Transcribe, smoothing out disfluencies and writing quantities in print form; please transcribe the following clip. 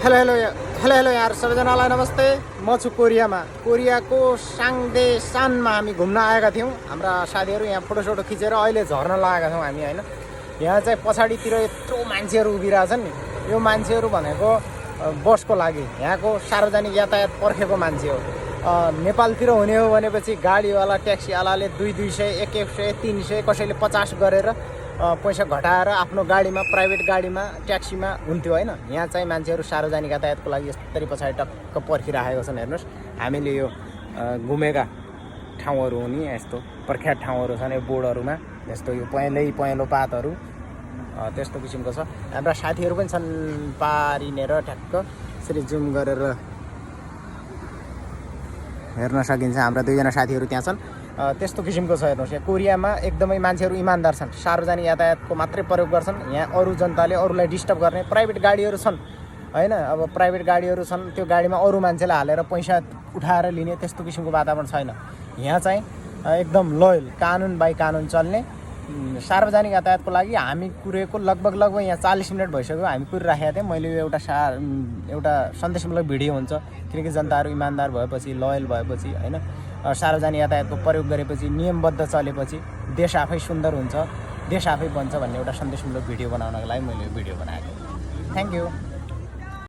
Hello यार सबैजनालाई नमस्ते। म छु कोरियाको साङदे सानमा हामी घुम्न आएका थियौँ। हाम्रा साथीहरू यहाँ फोटोसोटो खिचेर अहिले झर्न लागेका छौँ हामी होइन। यहाँ चाहिँ पछाडितिर यत्रो मान्छेहरू उभिरहेछन् नि। यो मान्छेहरू भनेको बसको लागि यहाँको सार्वजनिक यातायात पर्खेको मान्छे हो। नेपालतिर हुने हो भनेपछि गाडीवाला ट्याक्सीवालाले 200, 100, 300 कसैले 50 गरेर पैसा घटाएर आफ्नो गाडीमा प्राइभेट गाडीमा ट्याक्सीमा हुन्थ्यो होइन। यहाँ चाहिँ मान्छेहरू सार्वजनिक यातायातको लागि यस्तरी पछाडि टक्क पर्खिराखेको छन्। हेर्नुहोस् हामीले यो घुमेका ठाउँहरू हुने यस्तो प्रख्यात ठाउँहरू छन् यो बोर्डहरूमा। यस्तो यो पहेँलो पातहरू त्यस्तो किसिमको छ। हाम्रा साथीहरू पनि छन् पारिनेर ठ्याक्क यसरी जुम गरेर हेर्न सकिन्छ। हाम्रा दुईजना साथीहरू त्यहाँ छन्। त्यस्तो किसिमको छ। हेर्नुहोस् यहाँ कोरियामा एकदमै मान्छेहरू इमान्दार छन्, सार्वजनिक यातायातको मात्रै प्रयोग गर्छन्। यहाँ अरू जनताले अरूलाई डिस्टर्ब गर्ने प्राइभेट गाडीहरू छन् होइन। अब प्राइभेट गाडीहरू छन्, त्यो गाडीमा अरू मान्छेलाई हालेर पैसा उठाएर लिने त्यस्तो किसिमको वातावरण छैन। यहाँ चाहिँ एकदम लोयल कानुन बाई कानुन चल्ने सार्वजनिक यातायातको लागि हामी कुरेको लगभग यहाँ 40 मिनट भइसक्यो हामी कुरिराखेका थियौँ। मैले यो एउटा सन्देशमूलक भिडियो हुन्छ, किनकि जनताहरू इमान्दार भएपछि लोयल भएपछि होइन, सार्वजनिक यातायातको प्रयोग गरेपछि नियमबद्ध चलेपछि देश आफै सुन्दर हुन्छ, देश आफै बन्छ भन्ने एउटा सन्देशमूलक भिडियो बनाउनको लागि मैले यो भिडियो बनाएको। Thank you.